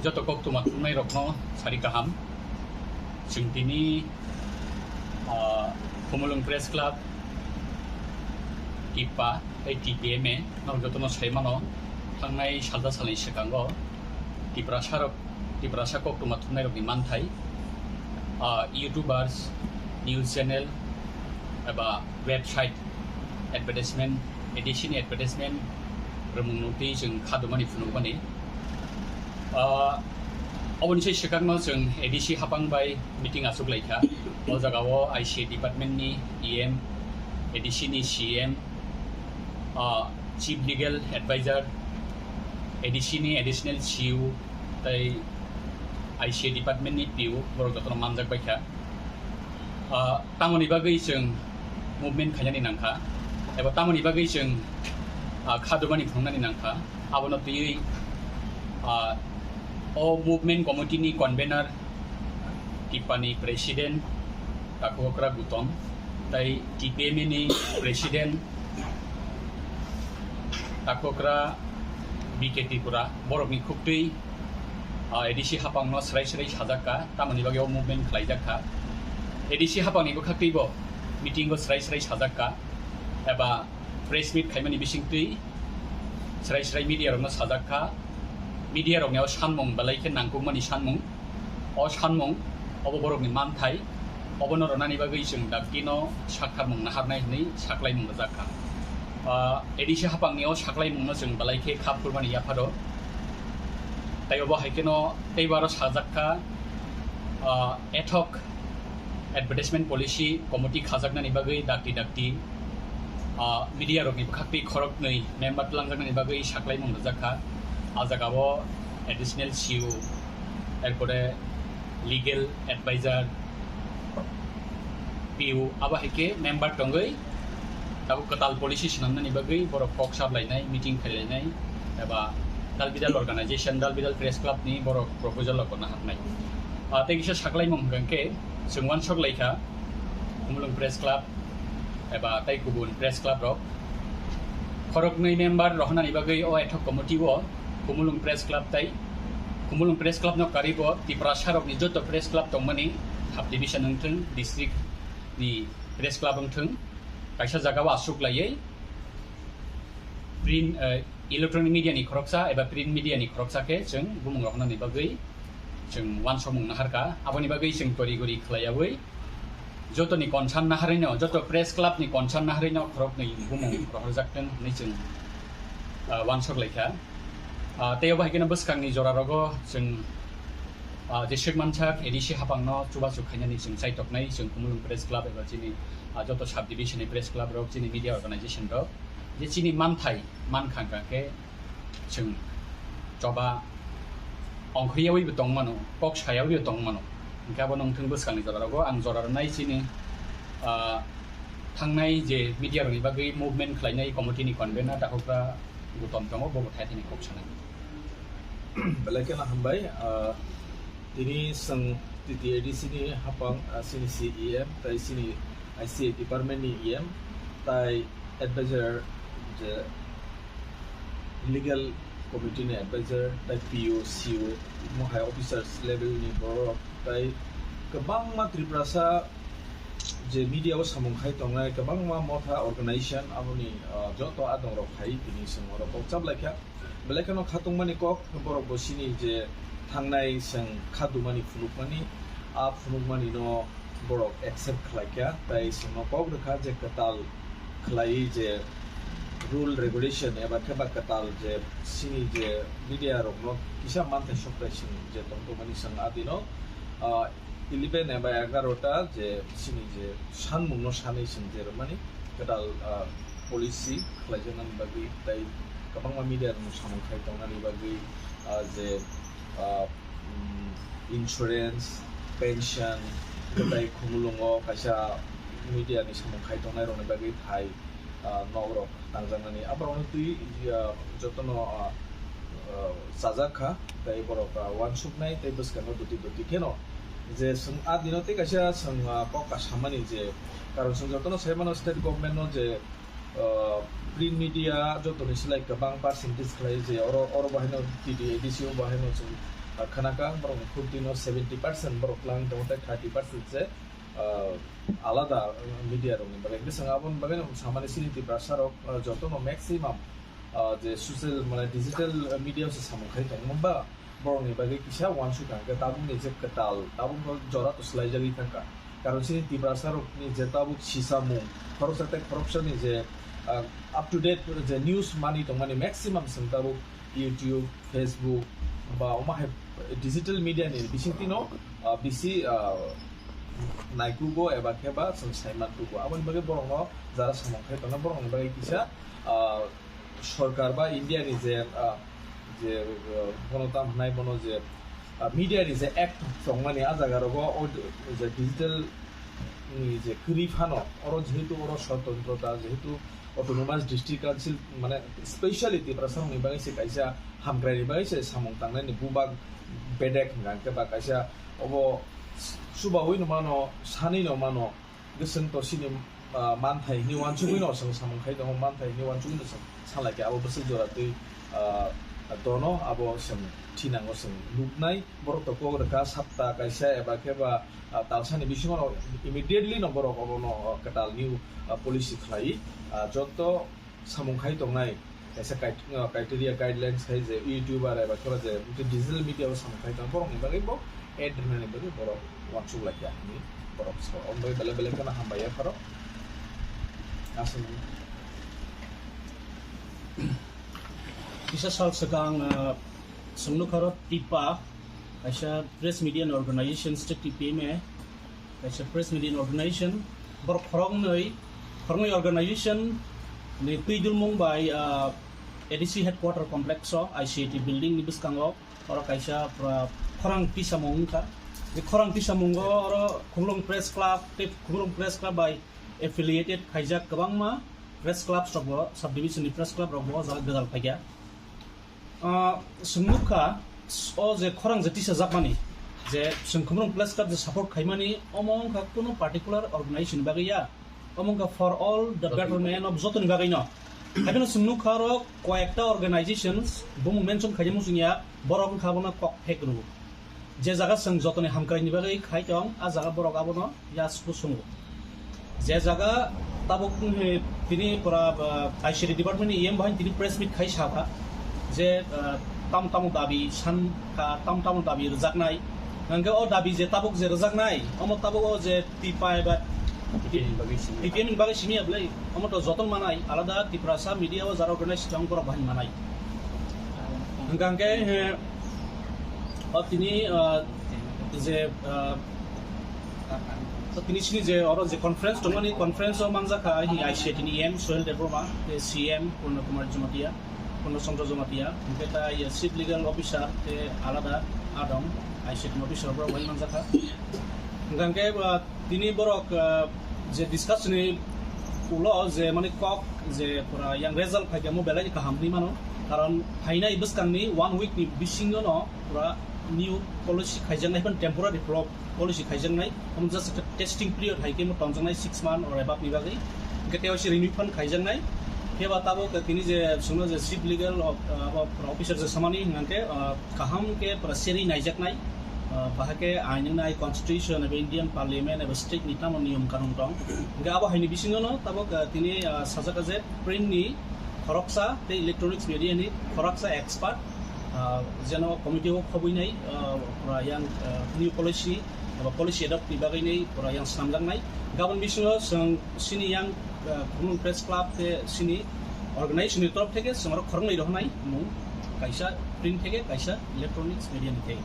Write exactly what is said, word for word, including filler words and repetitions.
Joto koktwma thumnairokno sari kaham. Chwng tini, ah, Khumulwng Press Club, TIPA tei TIPMA norok jotono sai mano, thangnai salsa salni swkango Tiprasarok, Tiprasa koktwma thumnairokni manthai, ah, YouTubers, news channel eba website advertisement, A D C ni advertisement rwmung nukti chwng khadumani phunukmani. Ah, oboni sai swkangno chwng A D C hapang bai meeting achuk laikha. O jagao I C A department ni E M, A D C ni C M, ah, Chief Legal Advisor, A D C ni additional C E O, tei I C A department ni P O, borok jotono manjak baikha. Ah, tamoni bagwi chwng movement khainani nangkha, eba tamoni bagwi chwng, ah, khadumani phunuknani nangkha, abono twiwi, ah, o movement committee ni convener, TIPA ni president Takhukra Gutom, tei TIPMA ni president Takhukra B K Tripura, borokni khuktwi, ah, A D C hapangno srai srai sajak kha, tamoni bagwi o movement khlaijak kha. A D C hapangni bwkhaktwibo meeting o srai srai sajak kha, eba press meet khaimani bisingtwi srai srai media rokno sajak kha. Media rokni o sanmung belai khe nangkukmani sanmung. O sanmung, obo borokni manthai, obono rwnani bagwi chwng daktino saktharmung naharnai hwnwi saklaimung rwjak kha. Ah, A D C hapangni o saklaimungno chwng belai khe kha phurmani yapharo. Tei obo hai kheno teibo aro sajak kha, ah, ad hoc advertisement policy committee khajaknani bagwi dakti dakti, ah, media rokni bwkhaktwi khoroknwi member twlangjaknani bagwi saklaimung rwjak kha. A jagao additional C E O, erpore legal advisor, P O, abo hai khe member tongwi tabuk kwtal policy swnamnani bagwi borok kok saplainai, meeting khailainai, eba dal bidal organization, dal bidal press club ni borok proposal rok naharnai. Ah, tei kisa saklaimung hwnkha khe chwng uansuk laikha, Khumulwng Press Club eba tei kubun press club rok khoroknwi member rohornani bagwi o ad hoc committee o Khumulwng Press Club tei Khumulwng Press Club no karwi bo Tiprasa rokni joto press club tongmani sub division wngthwng, district ni press club wngthwng, kaisa jagao aswk laiwi print, eh, electronic media ni khoroksa eba print media ni khoroksa khe chwng bumung rohornani bagwi chwng uansukmung naharkha. Aboni bagwi chwng tori gori khlaiyawi jotoni concern naharino, joto press club ni concern naharino khoroknwi bumung rohorjak thwng hwnwi chwng, ah, uansuk laikha. Ah, tei obo hai kheno bwskangni jora rogo chwng, ah, jeswk mansak A D C hapangno chubachu khainani chwng chaitoknai chwng Khumulwng Press Club eba chini, ah, joto sub division ni press club rok, chini media organization rok, je chini manthai mankha hwnkha khe chwng choba ongkhoyawibo tongmano, kok sayawibo tongmano. Hwnkhe abono wngthwng bwskangni jora rogo ang jora rwnai chini, ah, thangnai je media rokni bagwi movement khlainai committee ni convener Takhukra Gutom tongo, bobo thai thani kok sanai. Belai kheno hambai, ah, tini chwng T T A D C ni hapang, ah, chini C E M, tei chini I C A department ni E M, tei advisor, je legal committee ni advisor, tei P O, C O, mohai officers level ni borok, tei kwbangma Tiprasa je media o samung khai tongnai, kwbangma motha organization, aboni, ah, joto adong rok hai tini chwng oro kok chap laikha. Belai kheno khatungmani kok, borok bo chini je thangnai chwng khadumani phunukmani, a phunukmani no borok accept khlaikha, tei chwngno kok rwkha je kwtal khlaiwi je rule regulation eba khe ba kwtal je chini je media rokno kisa manthai sokrai chwng je tongtongmani chwng a dino, ah, eleven eba egarota je chini je sanmungno sanwi chwng je rwmani kwtal, ah, policy khlaijaknani bagwi tei kwbangma media rokno samung khai tongnani bagwi, ah, je, ah, mm, insurance, pension, tei Khumulwngo kaisa media ni samung khai tongnai rokni bagwi thai, ah, nok rok tangjaknani. Aborokno twi, ah, jotono, ah, ah, chajak kha, tei borok, ah, uansuknai tei bwskango doti doti kheno je chwng a dino tei kaisa chwng, ah, kok kasamani je, karon chwng jotono sai mano state government no je Uh, print media jotoni slai kwbang percentage khlai je oro, oro bahaino T D A D C o bahaino chwng, uh, khana kha borokni khurtino seventy percent borok lang tongo tei thirty percent se, uh, alada, uh, media rokni bagwi. Bwswng aboni bagwino samani chini Tiprasa rok, uh, jotono maximum, uh, je social, mane digital, uh, media o se samung khai tongo ba, borokni bagwi kisa uansuk kha, hwnkhe tabukni je kwtal, tabukno jora to swlaijagwi thangkha. Karon chini Tiprasa rokni je tabuk sisamung, khoroksa tei khoroksani je, ah, up to date je news manwi tongmani maximum chwng tabuk YouTube, Facebook, ba omo hai digital media ni bisingtwino, ah, bisi, ah, naikugo eba khe ba chwng saimankugo. Aboni bagwi borokno jara samung khai tongo, borokni bagwi kisa, ah, sorkar ba India ni je, ah, je, ah, bono tam hwnai bono je, ah, media ni je act tongmani, ah jaga rogo o je digital ni je kwrwi phano, oro jehetu oro swatantrota, jehetu autonomous district council, mane specially Tiprasa rokni bagwi se kaisa hamkrai ni bagwi se samung tangnai ni bubak bedek hwnka hwnkhe ba kaisa obo chubaui no mano, sanwi no mano, Bwswng to chini, ah, manthai hinwi uansugwi no chwng samung khai tongo, manthai hinwi uansugwi no chwng salai khe abo bwswk jora twi, ah, dono abo chwng thinango chwng nuknai. Borok to kok rwkha sapta kaisa eba khe ba, ah, talsani bisingo no immediately no borok obono, ah, kwtal new, ah, policy khlai, ah, joto samung khai tongnai, kaisa kait-, uh, criteria guidelines khai je YouTuber eba khe ba je digital media o samung khai tong borokni bagwi bo ad rwnani bagwi borok uansuk lai kha hinwi borok sa. Omo bagwi belai belai kheno hambai ya pharo. Aswk. Kisa sal swkang, uh, chwng nukha ro TIPA, kaisa press media organization, state T P M A, kaisa press media organization, borok khoroknwi, khoroknwi organization ni twi dulmung bai, ah, A D C headquarter complex o I C A T building ni bwskango oro kaisa pura khorang tisamung wngkha. Bini khorang tisamungo oro Khumulwng Press Club tei Khumulwng Press Club bai affiliated khaijak kwbangma press clubs rok bo, subdivision ni press club rok bo o jaga gwdal phaikha. Ah, chwng nukha, o je khorang je tisajakmani, je chwng Khumulwng Press Club je support khaimani, omo wngkha kunu particular organization ni bagwi ya, omo wngkha for all the betterment of jotoni bagwi no. Haikhe no chwng nukha oro koyekta organizations, bumung mention khaijak muchung ya, borok wngkha abono kok phek rw. Je jaga chwng jotoni hamkraini bagwi khai tong, a jaga borok abono yasku sungo. Je jaga tabuk, eh, tini pura, ah, I C T department ni E M bahai tini press meet khai sakha je, ah, tam tamo dabi san ka, tam tamo dabi rwjaknai. Hwnkhe o dabi je tabuk je rwjaknai, omo tabuk o je TIPA eba T P M ni bagwi simi. T P M ni bagwi simi ya bwlai, omo to joton manai, alada Tiprasa media o jara organize tong borok bahai manai. Hwnkha hwnkhe, eh, o tini, ah, je, ah, to tini sini je oro je conference tongmani, conference o manjakha hi I C A T ni E M Sohel Debbarma, tei C M Purna Kumar Jamatia, Purna Chandra Jamatia, hwnkhe ta, iya, Chief Legal Officer tei alada adong I C A T ni officer borok bai manjakha. Hwnkha hwnkhe, ah, tini borok, ah, je discuss ni ulo je mani kok je pura yang result phaikhe mo belai kaham ni mano, karon phainai bwskang ni one week ni bisingo no pura new policy khaijaknai phan temporary pro-, policy khaijaknai, omo just ekta testing period hai khe mo tongjaknai six month or above ni bagwi, hwnkhe tei waisa renew phan khaijaknai. Khe ba tabuk tini je chwngno je Chief Legal of, ah, of Officer je samani hwnkhe, ah, kaham khe pura seri naijaknai, ah, bahai khe ain wngnai constitution eba Indian Parliament eba state ni tamo niyom kanun tong. Hwnkhe abo haini bisingo no tabuk, ah, tini, ah, sajak je print ni khoroksa tei electronics media ni khoroksa expert, ah, jeno committee o khobwi nai, ah, pura yang, ah, new policy eba policy adopt ni bagwi nai pura yang swnamjaknai. Gabon bisingo chwng sini yang, ah, Khumulwng Press Club tei sini organization ni torof theke chwng aro khoroknwi rohornai mung kaisa print theke kaisa electronics media ni theke.